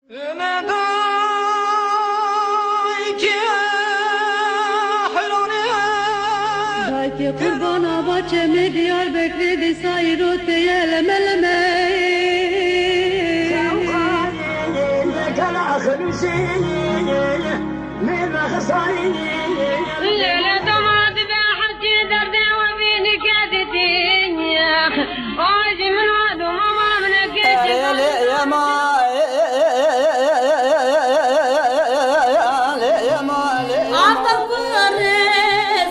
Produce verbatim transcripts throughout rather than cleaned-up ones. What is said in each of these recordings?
Dayke qurbana baçemê Diyarbekirê dîsa îro teye leme leme. Lêle doma dibe hewtî derdê we bî nike didî. Ay jî min wa doma ma min eke. Erê lê yema, lê yema, lê yema. Ata kurê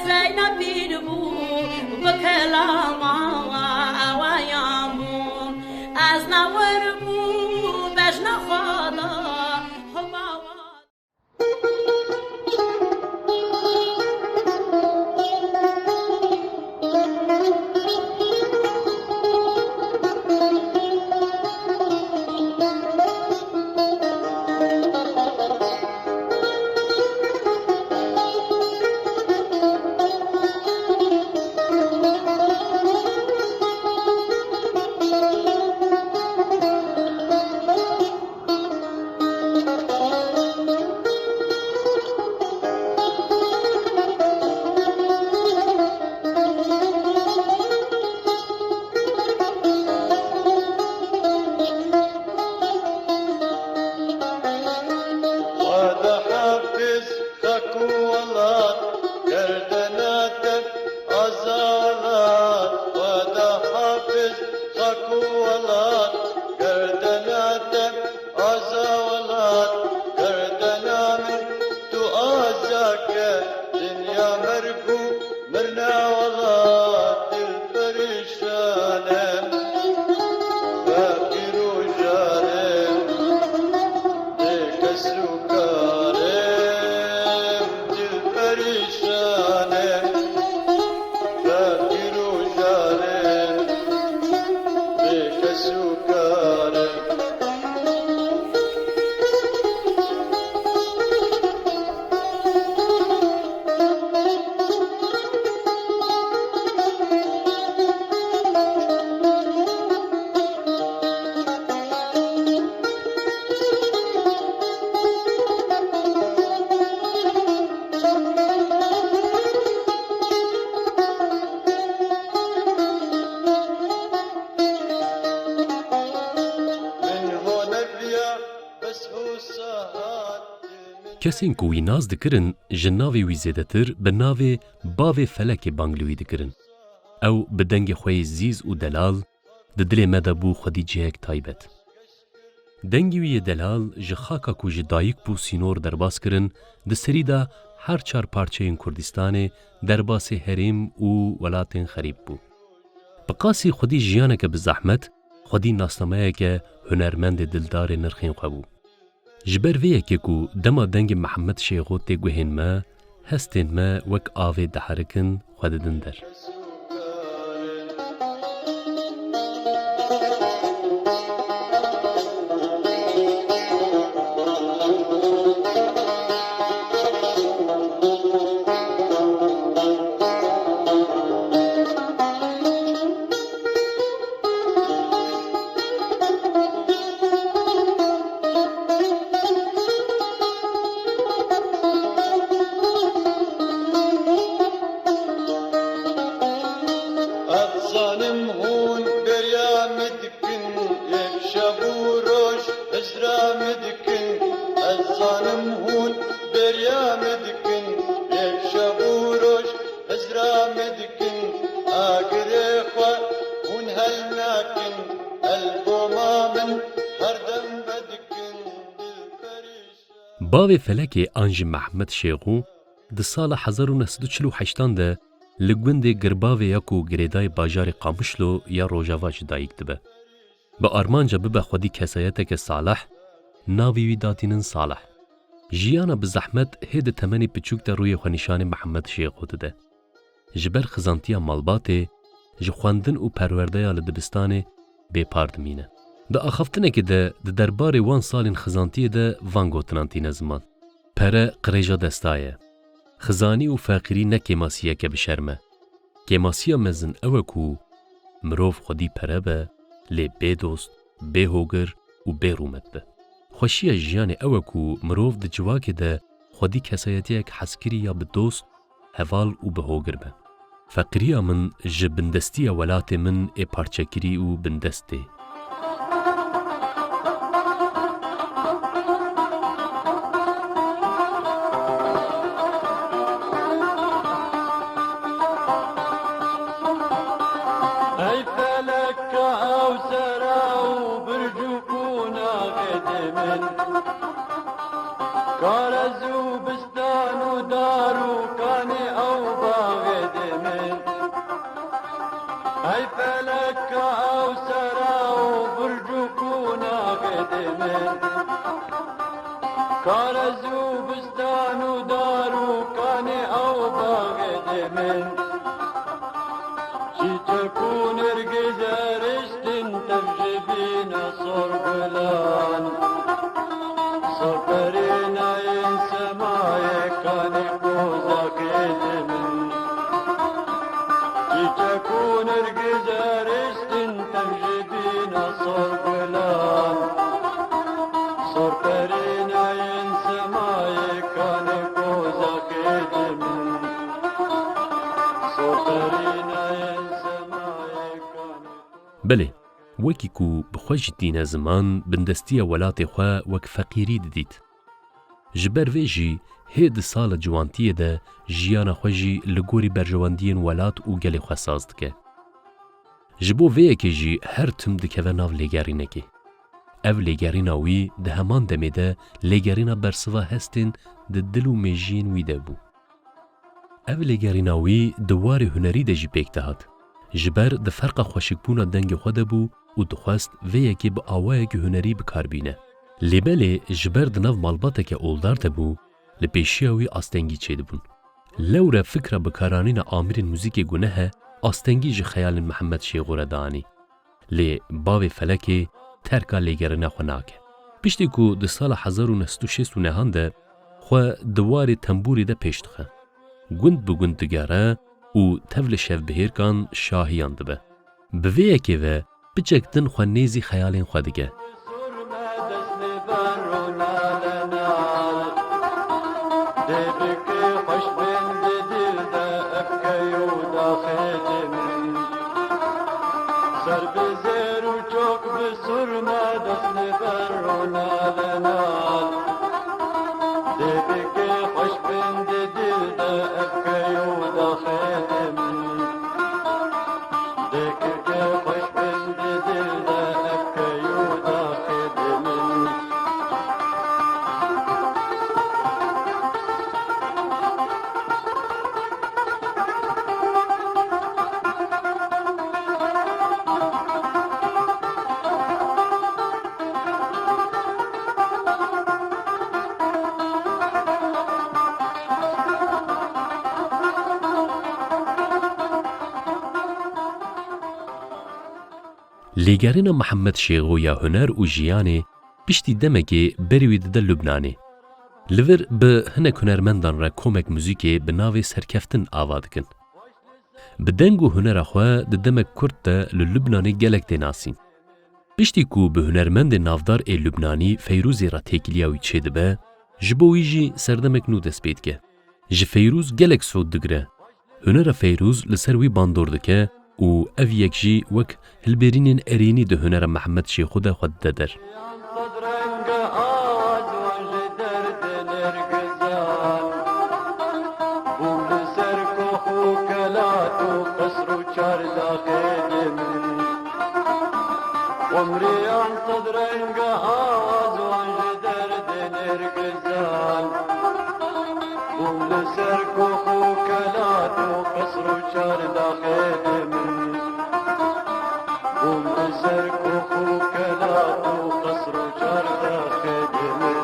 Zeynep pîr bû, bi kelama ewayan bû. Ez ne wir bû, bejna xwe da, hema wa. Xweda hafiz xak û welat, gerdena te aza welat. Xweda hafiz xak û welat, gerdena te aza welat, gerdena min tu aza ke, dinya merg û mirna welat, dil perîşan e, feqîr û jar e, bê kes û kar e, dil perîşan e, feqîr û jar e, bê kes û kar e. Kesên ku wî nas dikirin, ji navê wî zêdetir bi navê Bavê Felekê bang li wî dikirin. Ew bi dengê xwe yê zîz û delal di dilê me de bû xwedî cihek taybet. Dengê wî yê delal ji xaka ku ji dayik bû sînor derbas kirin, di serî de her çar parçeyên Kurdistanê derbasê herêm û welatên xerîb bû. Bi qasî xwedî jiyaneke bi zehmet, xwedî nasnameyeke hunermendê dildarê nirxên xwe bû. Ji ber vê yekê ku dema dengê Mihemed Şêxo tê guhên me, hestên me wek avê diherikin, xwe didin der. Ez zanim hûn bêriya min dikin, yek şev û roj hizra min dikin. Ez zanim hûn bêriya min dikin, yek şev û roj hizra min dikin. Agirê xwe hûn hel nakin, elboma min her dem vedikin, dil perîşan. Bavê Felekê an jî Mehmet Şêxû di sala hezar û neh sed û çil û heştan de li gundê Girbavê ya ku girêdayê bajarê Qamişlo ya Rojava ji dayik dibe. Bi armanca bibe xwedî kesayeteke salih, navê wî datînin Salih. Jiyana bi zehmet hê di temenê piçûk de rûyê xwe nîşanê Mihemed Şêxo dide. Ji ber xizantiya malbatê, ji xwendin û perwerdeya li dibistanê bêpar dimîne. Di axaftinekê de di derbarê wan salên xizantiyê de van gotinan tîne ziman: Pere qirêja desta ye. Xizanî û feqîrî ne kêmasiyeke bi şerm e. Kêmasiya mezin ew e ku mirov xwedî pere be, lê bê dost, bê hogir û bê rûmet be. Xweşiya jiyanê ew e ku mirov di civakê de xwedî kesayetiyek hezkirî ya bi dost, heval û bi hogir be. Feqîriya min ji bindestiya welatê min ê parçekirî û bindest tê. Ey felek ka ew sera û birc û kûna xêdê min. Kar ez û bistan û dar û kanê ew baxê dê min. Ey felek ka ew sera û birc û kûna xêdê min. Kar ez û bistan û dar û kanê ew baxê dê min. Çîçek û nergiz eriştin tev ji bîna sor gulan. Sor perînayên semayê kanê koza xêdê min. Çîçek û nergiz eriştin tev ji bîna sor gulan. Sor perînayên semayê kanê koza xêdê min. Sor perînayên semayê kanê Belê, wekî ku bi xwe jî tîne ziman, bindestiya welatê xwe wek feqîrî didît. Ji ber vê jî hê di sala ciwantiyê de jiyana xwe jî li gorî berjewendiyên welat û gelê xwe saz dike. Ji bo vê yekê jî her tim dikeve nav lêgerînekê. Ev lêgerîna wî di heman demê de lêgerîna bersiva hestên di dil û mêjiyên wî de bû. Ev lêgerîna wî di warê hunerî de jî pêk dihat. Ji ber di ferqa xweşikbûna dengê xwe de bû û dixwest vê yekê bi awayekî hunerî bi kar bîne. Lê belê ji ber di nav malbateke oldar de bû, li pêşiya wî astengî çêdibûn. Lewre fikra bikaranîna amirên muzîkê gunehe, astengî ji xeyalên Mihemed Şêxo re dianî. Lê bavê Felekê terka lêgerîna xwe nake. Piştî ku di sala hezar û neh sed û şêst û nehan de xwe di warê tembûrê de pêş dixe, gund bi gund digere û tev li şevbihêrkan şahiyan dibe. Bi vê yekê ve piçek din xwe nêzî xeyalên xwe dike. Dê bike xweş bên di dil de ev key û daxê dê min. Ser bi zêr û çok bi surme dest li ber û nale nal. Dê bike xweş bên di dil de ev key û daxê dê min. Dê keke xweş bên di dil de ev key û daxê dê min. Lêgerîna Mihemed Şêxo ya huner û jiyanê piştî demekê berî wî dide Lubnanê. Li vir bi hinek hunermendan re komek muzîkê bi navê Serkeftin ava dikin. Bi deng û hunera xwe di demek kurt de li Lubnanê gelek tê nasîn. Piştî ku bi hunermendê navdar ê Lubnanî Feyrûzê re têkiliya wî çêdibe, ji bo wî jî serdemek nû dest pê dike. Ji Feyrûz gelek sod digire. Hunera Feyrûz li ser wî bandor dike û ev yek jî wek hilbêrînên erênî di hunera Mihemed Şêxo de xwe dide der. Bûm li ser kox û kelat û qesr û çardaxê dê min. Xwemriyan sed reng e, awa ziwan ji derdê nêrgizan. Bûm li ser kox û kelat û qesr û çardaxê dê min. Bûm li ser kox û kelat û qesr û çardaxê dê min.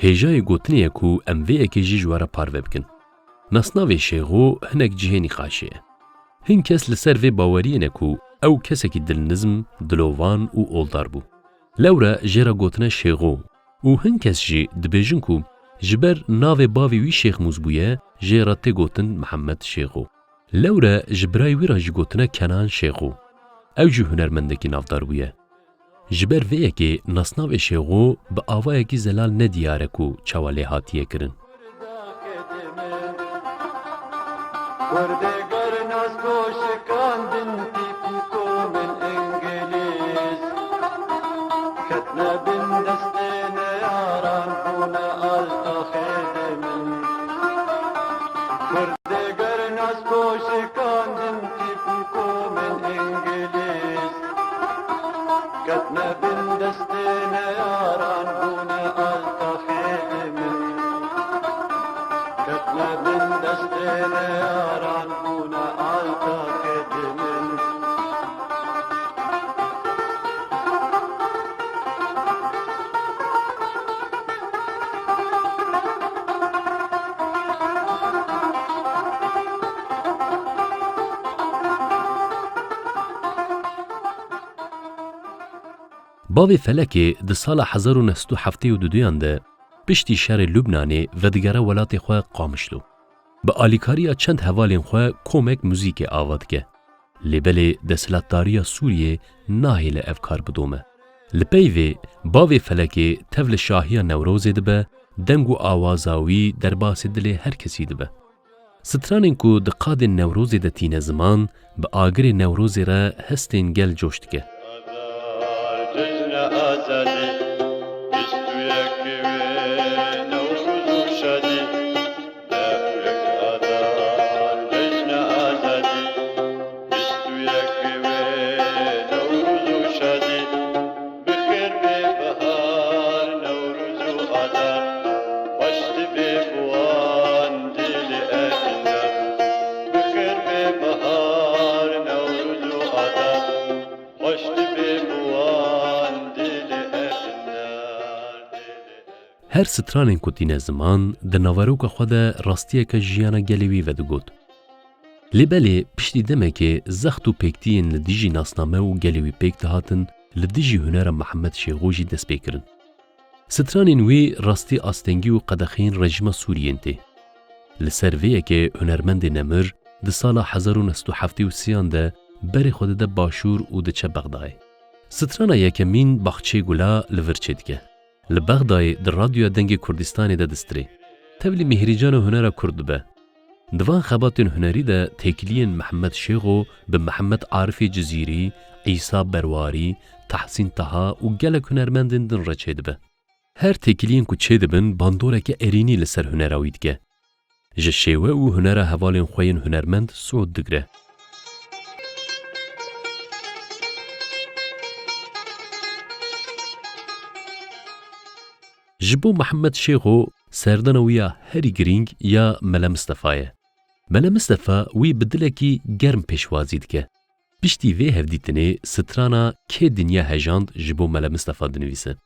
Hêjayê gotinê ye ku em vê yekê jî ji we re parve bikin. Nasnavê Şêxo hinek cihê nîqaşê ye. Hin kes li ser vê baweriyê ne ku ew kesekî dilnizm, dilovan û oldar bû. Lewre jê re gotine Şêxo û hin kes jî dibêjin ku ji ber navê bavê wî Şêxmûs bûye, jê re tê gotin Mihemed Şêxo. Lewre ji birayê wî re jî gotine Kenan Şêxo. Ew jî hunermendekî navdar bûye. Ji ber vê yekê nasnavê Şêxo bi avayekî zelal ne diyar e ku çawa lê hatiye kirin. Kurdê ger nas do şikandin tîp û komên îngilîz. Ketine bin destê neyaran bûne alta xêdê min. Kurdê ger nas do şikandin tîp û komên îngilîz. Ketine bin destê neyaran bûne alta xêdê min. Ketine bin destê neyaran bûne alta xêdê min. Bavê Felekê di sala hezar û neh sed û heftê û duduyan de piştî şerê Lubnanê vedigere welatê xwe Qamişlo. Bi alîkariya çend hevalên xwe komek muzîkê ava dike. Lê belê desthilatdariya Sûriyê nahêle ev kar bidome. Li pey vê, bavê Felekê tev li şahiya Newrozê dibe, deng û awaza wî derbasê dilê her kesî dibe. Stranên ku di qadên Newrozê de tîne ziman, bi agirê Newrozê re hestên gel coş dike. Cejna azadî, bîst û yek wê Newroz û şadî. Deh û yek Adar, cejna azadî. Bîst û yek wê Newroz û şadî. Bikir bê bihar, Newroz û Adar. Xweş dibê bi wan dilê Efîndar. Bikir bê bihar, Newroz û Adar. Xweş dibê bi wan dilê Efîndar, dilê Her stranên ku tîne ziman, di naveroka xwe de rastiyeke jiyana gelê wî vedigot. Lê belê piştî demekê zext û pêktiyên li dijî nasname û gelê wî pêk dihatin, li dijî hunera Mihemed Şêxo jî dest pê kirin. Stranên wî rastî astengî û qedexeyên rejîma Sûriyên tê. Li ser vê yekê hunermendê nemir di sala hezar û neh sed û heftê û sêyan de berê xwe dide Başûr û diçe Bexdayê. Strana yekemîn Baxçeyê Gula li vir çêdike. Li Bexdayê di Radyoya Dengê Kurdistanê de distirê. Tevlî mîhrîcana hunera kurd dibe. Di van xebatên hunerî de têkiliyên Mihemed Şêxo bi Mihemed Arifê Cizîrî, Îsa Berwarî, Tahsîn Taha û gelek hunermendên din re çêdibe. Her têkiliyên ku çêdibin bandoreke erênî li ser hunera wî dike. Ji şêwe û hunera hevalên xwe yên hunermend sûd digre. Ji bo Mihemed Şêxo serdana wî ya herî girîng ya Mele Mistefa ye. Mele Mistefa wî bi dilekî germ pêşwazî dike. Piştî vê hevdîtinê strana Kê dinya hejand ji bo Mele Mistefa dinivîse.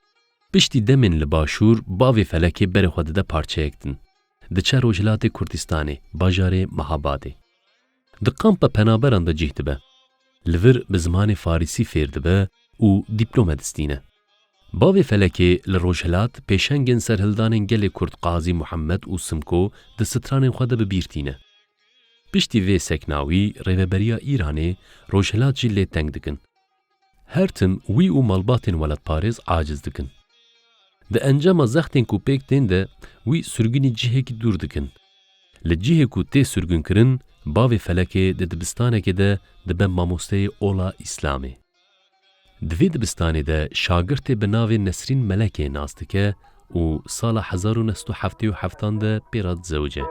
Piştî demên li Başûr, bavê Felekê berê xwe dide parçeyek din. Diçe Rojhilatê Kurdistanê, bajarê Mehabadê. Di kampa penaberan de cih dibe. Li vir bi zimanê Farisî fêr dibe û dîplome distîne. Bavê Felekê li Rojhilat pêşengên serhildanên gelê Kurd Qazî Muhammed û Simko di stranên xwe de bi bîr tîne. Piştî vê sekna wî rêveberiya Îranê, Rojhilat jî lê teng dikin. Her tim wî û malbatên welatparêz aciz dikin. Di encama zextên ku pêk tên de wî sirgûnî cihekî dûr dikin. Li cihê ku tê sirgûnkirin, bavê Felekê di dibistanekê de dibe mamosteyê ola Îslamê. Di vê dibistanê de şagirtê bi navê Nesrîn Melekê nas dike û sala hezar û neh sed û heftê û heftan de pê re dizewice.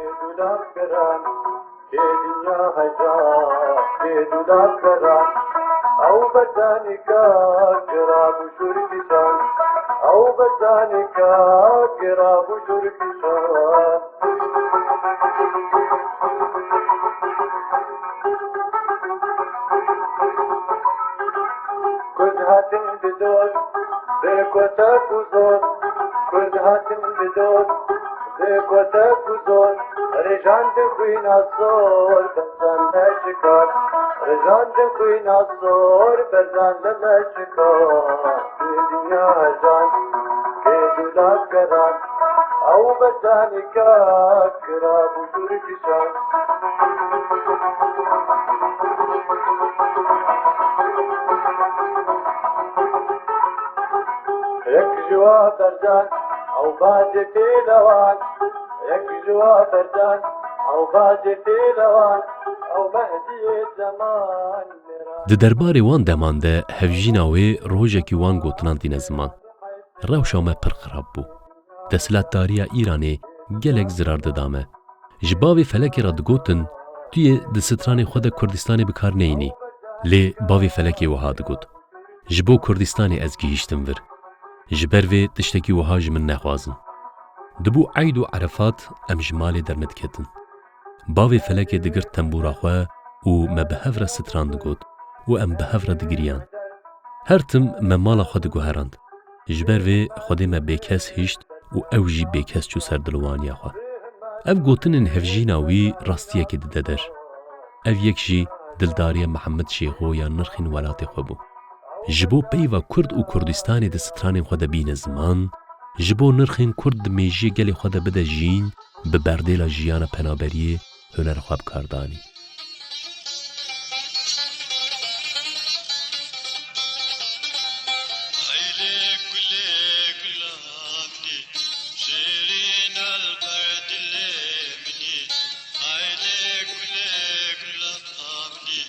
Kurd hatin bi dost, bi kotek û zor. Kurd hatin bi dost, bi kotek û zor. Rêjan di xwîna sor, bindan neşikar. Jan de xwîna sor, berdan de meşika, di dinya jan, kê dûla keran, ew berdanî ka kira bû dûr kişan. Yek ji wa berdan, ew bacê pêlewan, yek ji wa berdan, ew bacê pêlewan, ew Mehdiyê zeman. Di derbarê wan deman de hevjîna wê rojekî wan gotinan tîne ziman. Rewşa me pir xirab bû. Desthilatdariya Îranê gelek zirar dida me. Ji bavê felekê re digotin, tu yê di stranê xwe de Kurdistanê bi kar neyînî. Lê bavê felekê wiha digot, ji bo Kurdistanê ez gihîştim vir. Ji ber vê tiştekî wiha ji min nexwazin. Dibû eyd û erefat em ji malê dernediketin. Bavê felekê digirt tembûra xwe û me bi hev re stran digot û em bi hev re digiriyan. Her tim me mala xwe diguherand. Ji ber vê Xwedê me bêkes hişt û ew jî bêkes çû ser dilovaniya xwe. Ev gotinên hevjîna wî rastiyekê dide der. Ev yek jî dildariya Mihemed Şêxo ya nirxên welatê xwe bû. Ji bo peyva Kurd û Kurdistanê di stranên xwe de bîne ziman, ji bo nirxên Kurd di mêjiyê gelê xwe de bide jîn, bi berdêla jiyana penaberiyê huner xwe bi kar danî. Eylê gulê gulabdî, şêrîn el ber dilê minî. Eylê gulê gulabdî,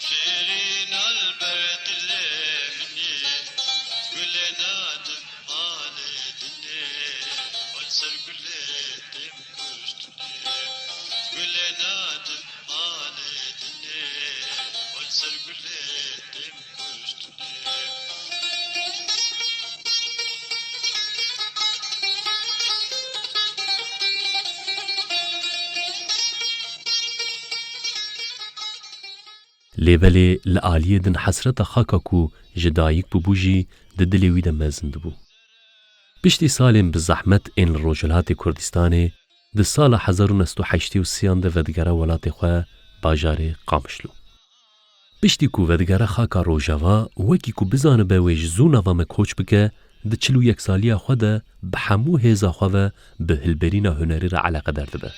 şêrîn el ber dilê minî. Gulê nadim alê dinê, ol ser gulê têm kuştinê. Gulê nadim alê dinê, ol ser gulê têm kuştinê. Lê belê li aliyê din hesreta xaka ku ji dayik bûbû jî di dilê wî de mezin dibû. Piştî salên bi zehmet ên li Rojhilatê Kurdistanê, di sala hezar û neh sed û heştê û sêyan de vedigere welatê xwe bajarê Qamişlo. Piştî ku vedigere xaka Rojava, wekî ku bizanibe wê ji zû nava me koç bike, di çil û yek saliya xwe de bi hemû hêza xwe ve bi hilberîna hunerî re eleqedar dibe.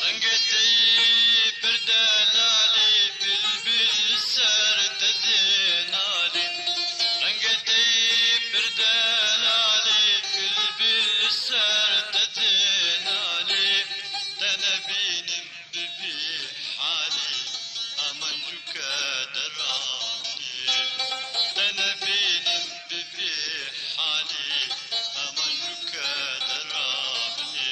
Rengê te yî pir delalî, bilbil li ser te dê nalî. Rengê te yî pir delalî, bilbil li ser te dê nalî. Te nebînim bibî halî, hemen jû keder anî. Te nebînim bibî halî, hemen jû keder anî.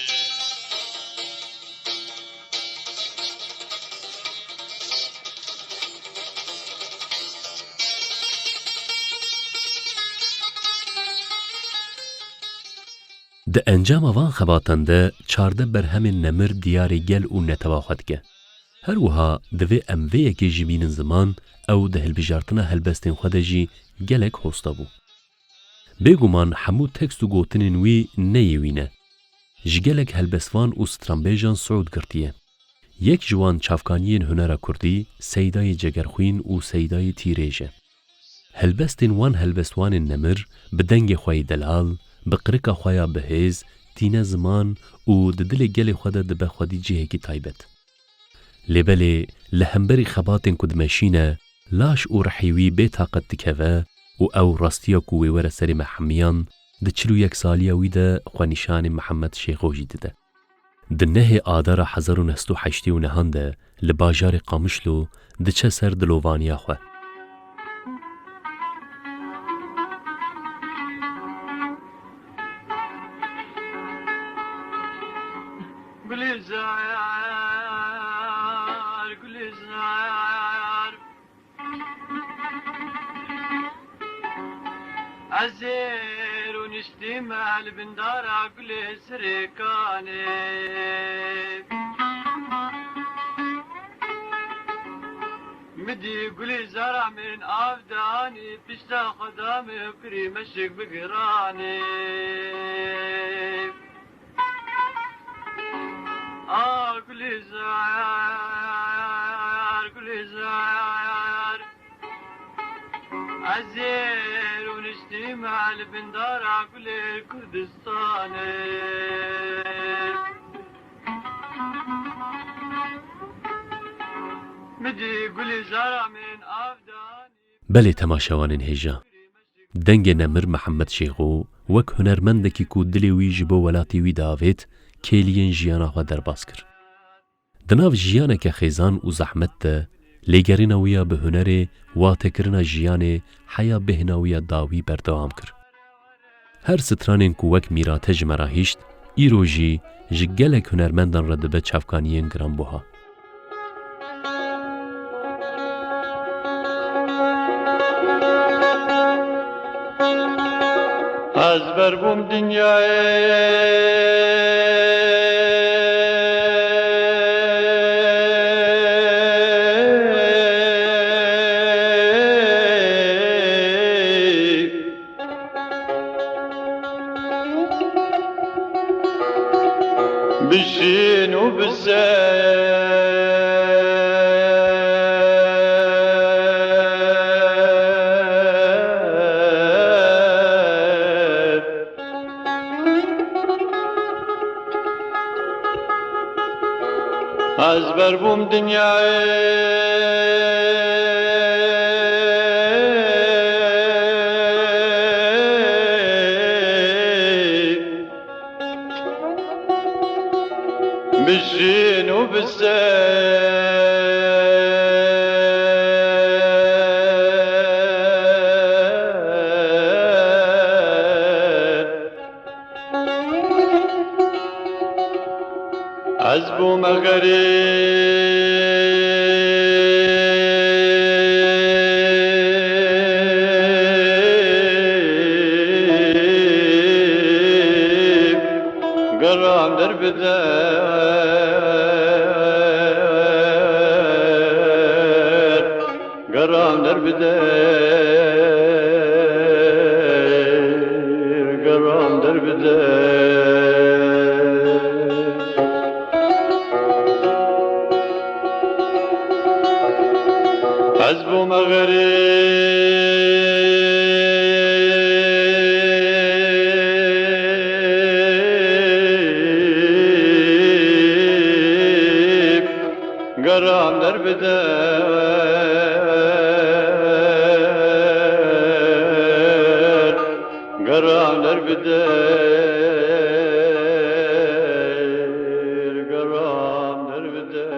Di encama van xebatan de çardeh berhemên nemir diyarê gel û netewa xwe dike. Her wiha divê em vê yekê jî bînin ziman, ew di hilbijartina helbestên xwe de jî gelek hosta bû. Bêguman hemû tekst û gotinên wî ne yê wî ne. Ji gelek helbestvan û stranbêjan siûd girtiye. Yek ji wan çavkaniyên hunera kurdî Seydayê Cegerxwîn û Seydayê Tîrêj e. Helbestên wan helbestwanên nemir bi dengê xwe yê delal, bi qirika xwe ya bihêz, tîne ziman û di dilê gelê xwe de dibe xwedî cihekî taybet. Lê belê li hemberî xebatên ku dimeşîne, laş û rihê wî bê taqet dikeve û ew rastiya ku wê were serê me hemiyan, di çil û yek saliya wî de xwe nîşanê Mihemed Şêxo jî dide. Di nehê Adara hezar û neh sed û heştê û nehan de li bajarê Qamişlo diçe ser dilovaniya xwe. Gulizar, Gulizar. Ez ê rûnî Ştî me li bin dara gulê sirêkanê. Min dî gulîzara min av danî, pişta xwe da min û kirî meşik bi giranê. A Gulîzar, Gulîzar. Ez ê rûniştî me li bin dara gulê Kurdistanê. Min dî gulîzara min av danî. Belê temaşevanên hêja. Dengê nemir Mihemed Şêxo wek hunermendekî ku dilê wî ji bo welatê wî diavêt, kêliyên jiyana xwe derbas kir. Di nav jiyaneke xêzan û zehmet de, lêgerîna wî ya bi hunerê, watekirina jiyanê, heya bêhna wî ya dawî berdewam kir. Her stranên ku wek mîrate ji me re hişt, îro jî ji gelek hunermendan re dibe çavkaniyên giranbuha. Ez ber bûm dinyayê. Bi şîn û bi ser. Ez ber bûm dinyayê. Bi şîn û bi ser. Ez bûme xerîb, geram derbeder. Geram derbeder, geram derbeder. Ez bûme xerîb, geram derbeder, geram derbeder, geram derbeder.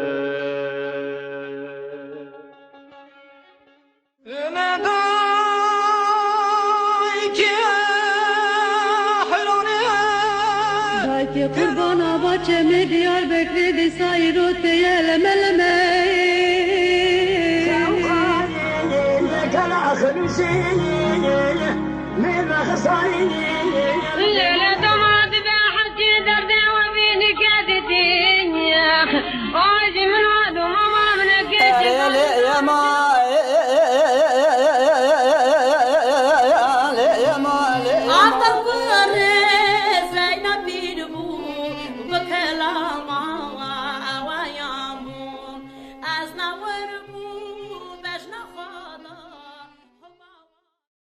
Dayke qurbana baçemê Diyarbekirê dîsa îro teye leme leme.